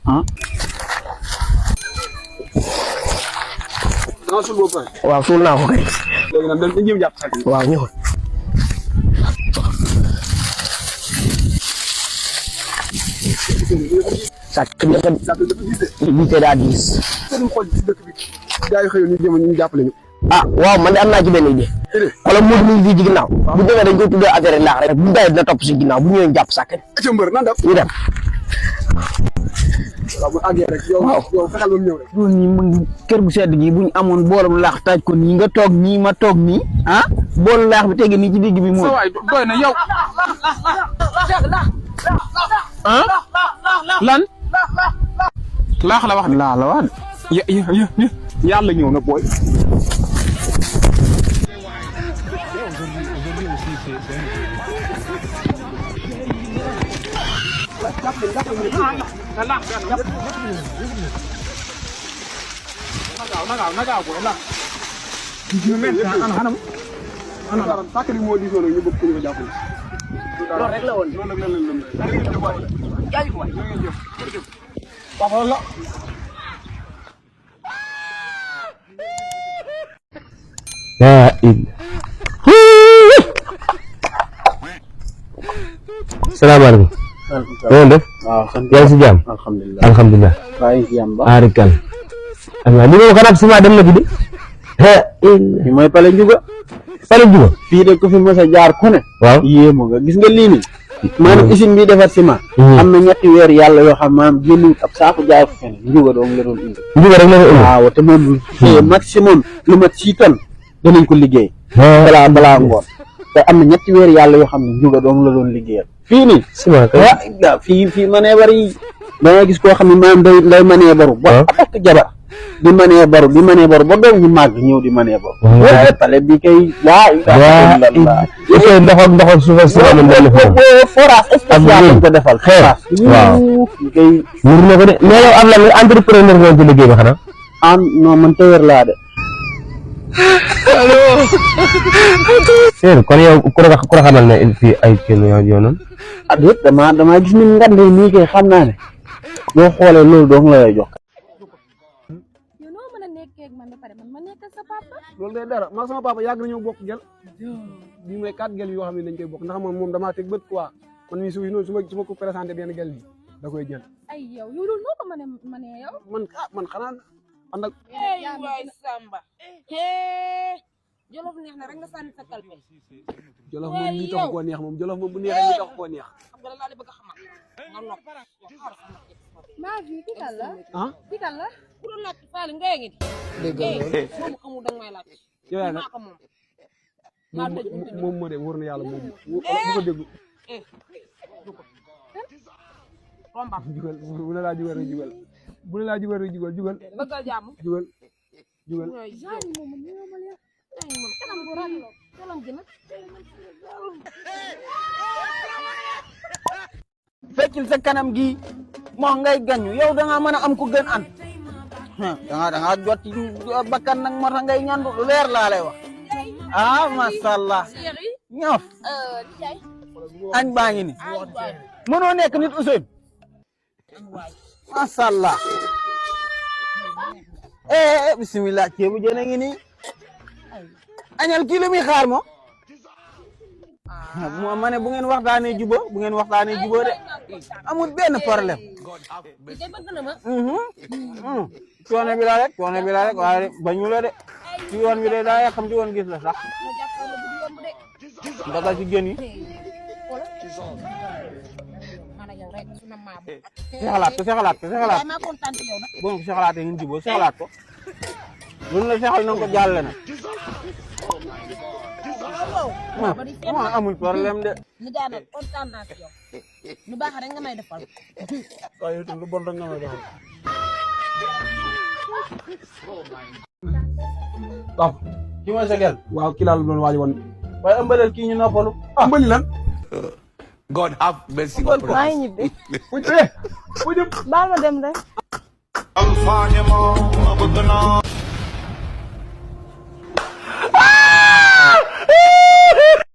ah. da nga suul boo pare. waaw suul naa ko kay. léegi nag dañ jéem jàpp saako. waaw ñëw. sàcc bi dafa gis de. bii daa diis. seen xool ci dëkk bi gars yi xëyoon ñu jéem a ñu jàppale ñu. ah waaw man de am naa ci benn idée. xoolal Modou mi ngi fii ci ginnaaw. bu demee dañ koy tuddee affaire laax rek bu dawee dina topp si ginnaaw bu ñëwee jàpp sàkk. ca mbër nan def. ñu dem. waaw bu àggee rek yow fexeel ba mu ñëw rek. loolu nii mu ngi kër gu sedd gi buñ amoon boolum laax taaj ko nii nga toog nii ma toog nii ah boolu laax bi tege nii ci digg bi mooy. waay doy na yow. ah lan. laax la wax de. laax la wax de. yàlla ñëw na booy. nagaaw booy laax. anam sàkkali moo diisoo nag ñu bëgg ko ñu ko jàppale. loolu rek la woon. papa la. yaa il. salaamaaleykum. ngeen def. waaw sant yaa ngi si jàmm. alhamdulilah alhamdulilah. waaye si jàmm ba. aarikal. alhamdulilah li ma xanaa ciment dem na fi de. yaa il. fi mooy Pale Ndiouga. Pale Ndiouga. fii de ku fi mos a jaar ku ne. waaw yéemu nga gis nga lii nii. maanaam usine bi defar ciment. am na ñetti weer yàlla yoo xam maanaam génn ab saako jaay ko feneen Ndiouga doom la doon indi. Ndiouga rek la ko indi. waaw te moom xëy maximum lu mat 6 tonnes danañ ko liggéey. balaa ngoon te am na ñetti weer yàlla yoo xam ne Ndiouga doom la doon liggéeyal. fii nii. ciment kay. waaw fii maneebar yi da ngay gis koo xam ne maanaam day maneebaru. ba takk jabar di maneebaru ba doom ñu màgg ñëw di maneebaru. waaye Pale bi kay waaw ndoxal suufas si amul benn forage spécial lañ ko defal. waaw kay wër na ko de mais yow am na entrepreneur nga ci liggéey bi xanaa. non man tëwër laa de. seen kon yow ku la xamal ne fii ay kenn yoo noonu. ah déet damaa gis ni ngande nii kay xam naa ne boo xoolee loolu dong la lay jox. yow noo mën a nekkee ak man ba pare man ma nekk ak sa papa. loolu day dara maa sama papa yàgg nañoo bokk gel bii mooy 4 gel yoo xam ne dañ koy bokk ndax moom damaa teg bët quoi man mii suy noonu su ma ko présenté benn gel bi da koy jël. ay yow loolu noo ko mën a yow. man xanaa ànd ak. waay Samba. Jolof neex na rek nga sànni sa kalpe. Jolof moom ñi tax koo neex moom Jolof moom bu neexee ñi tax koo neex. xam nga laa di bëgg a xamal nga nopp. maa fi kii kan la. ah kii kan la. ku doon laaj Faly Ngaye ngi di. dégg nga moom xamul da nga may laaj. yow yaa nag maa ko moom. moom moo de wóor na yàlla moom bu ko déglu. rombam. jugal bu ne laa jugal rek jugal bu ne laa jugal rek jugal. bëggal jàmm. jugal. genre moom mu ñëw ma leen. kanam gu raglo kanam gi nag. feccil sa kanam gi moo ngay gañu yow da nga mën a am ku gën an da nga jot ci bakkan nag moo tax ngay ñandu lu leer laa lay wax ah masha Allah ñof añ baa ngi ni mënoo nekk nit Ousseynou masha Allah bismillah ceebu jën a ngi nii añal kii lu muy xaar moom moo ma ne bu ngeen waxtaanee jubóo de amul benn problème coono bi la rek waaye bañu la de ci yoon bi de daa yàqam ci woon gis la sax ndagal ci jën yi sexalaat ko bon ko sexalaatee ngeen jubóo sexalaat ko luñ la sexal nanga ko jàlle nag amul problème de. ni daanaka kontaan naa ci yow. lu baax rek nga may defal. waaye itam lu bon rek nga may defal. waaw. ki mooy sa gel. waaw kii laa la doon waaj woon. waaye ëmbalal kii ñu noppalu. ëmbali lan. God have mercy. maa ngi ñibbi. fu jëm. baal ma dem rek.